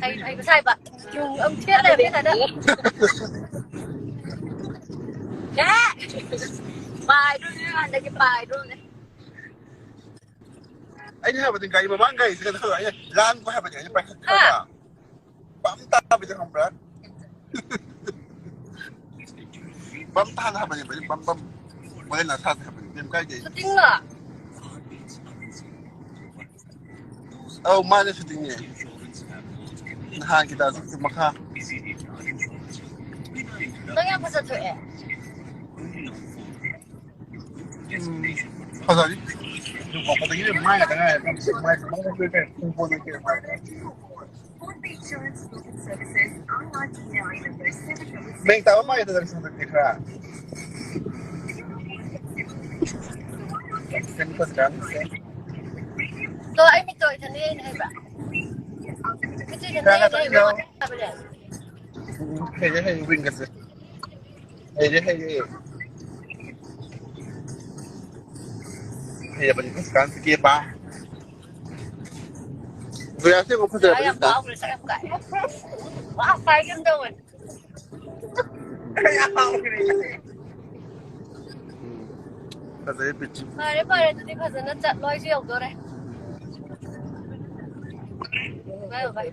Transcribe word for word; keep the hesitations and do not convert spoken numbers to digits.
ꯍꯩ ꯍꯩꯕ ꯁꯥꯏꯕ꯫ ꯌꯨꯝ ꯑꯃ ꯊꯦꯠ ꯂꯩꯔꯝꯃꯦ ꯁ꯭ꯋꯥꯏꯗ꯫ ꯑꯦ! ꯄꯥꯏꯗ꯭ꯔꯣꯅꯦ ꯍꯥꯟꯅꯗꯒꯤ ꯄꯥꯏꯗ꯭ꯔꯣꯅꯦ꯫ ꯑꯩꯅ ꯍꯥꯏꯕꯗꯤ ꯒꯥꯔꯤ ꯃꯃꯥꯡ ꯒꯥꯔꯤꯁꯦ ꯀꯩꯅꯣ ꯇꯧꯔ ꯑꯩꯅ ꯂꯥꯡꯕ ꯍꯥꯏꯕꯅꯤ ꯑꯩꯅ ꯄꯥꯏꯈꯠꯈ꯭ꯔꯒ꯫ ꯍꯥ? ꯕꯝ ꯇꯥꯕꯤꯗꯣ ꯈꯪꯕ꯭ꯔꯥ? ꯕꯝ ꯇꯥꯍꯜꯂꯣ ꯍꯥꯏꯕꯅꯦꯕ ꯑꯩꯅ ꯕꯝ ꯕꯝ꯫ ꯃꯣꯏꯅ ꯁꯥꯁꯦ ꯍꯥꯏꯕꯅꯤ ꯀꯩꯝ ꯀꯥꯏꯗꯦ꯫ ꯁꯨꯇꯤꯡꯂꯣ? ꯑꯧ ꯃꯥꯅꯦ ꯁꯨꯇꯤꯡꯅꯦ꯫ ꯅꯍꯥꯟꯒꯤ ꯇꯥꯖꯛꯁꯦ ꯃꯈꯥ꯫ ꯅꯪ ꯌꯥꯝ ꯐꯖꯊꯣꯛꯑꯦ꯫ ꯎꯝ, ꯐꯖꯔꯤ꯫ ꯃꯥꯏ ꯈꯛꯇ ꯉꯥꯏꯔꯦ꯫ ꯃꯦꯡ ꯇꯥꯕ ꯃꯥꯜꯂꯦ ꯇꯥꯖꯛꯁꯦ ꯍꯟꯗꯛꯇꯤ ꯈꯔ꯫ ꯇꯣ ꯑꯩ ꯃꯤꯠꯇꯣ ꯏꯊꯟꯗ ꯌꯦꯡꯉꯦ ꯍꯥꯏꯕ꯫ ꯃꯤꯠꯇꯣ ꯏꯊꯟꯗ ꯌꯦꯡꯉꯦ ꯍꯥꯏꯕ꯫ ꯎꯝ, ꯍꯩꯔꯦ, ꯍꯩꯔꯦ, ꯋꯤꯡꯒꯁꯦ꯫ ꯍꯩꯔꯦ, ꯍꯩꯔꯦ꯫ ꯍꯩꯔꯕꯅꯤ ꯍꯧꯖꯤꯛꯀꯥꯟꯁꯤ ꯀꯦꯕ꯫ ꯖꯣꯌꯥꯁꯦ ꯑꯃꯨꯛ ꯐꯖꯔꯕꯅꯤ ꯌꯥꯝ ꯍꯧꯖꯤꯛꯀꯥꯟ꯫ ꯄꯥꯎꯈ꯭ꯔꯦ, ꯁꯛ ꯌꯥꯝ ꯀꯥꯏ꯫ ꯋꯥ, ꯀꯥꯏꯒꯨꯝ ꯇꯧꯋꯦ꯫ ꯎꯝ꯫ ꯐꯖꯩ ꯕꯤꯠꯁꯤ꯫ ꯐꯔꯦ, ꯐꯔꯦ, ꯑꯗꯨꯗꯤ ꯐꯖꯅ ꯆꯠꯂꯣ, ꯑꯩꯁꯨ ꯌꯧꯗꯣꯔꯦ꯫ ꯕꯥꯏ, ꯕꯥꯏ꯫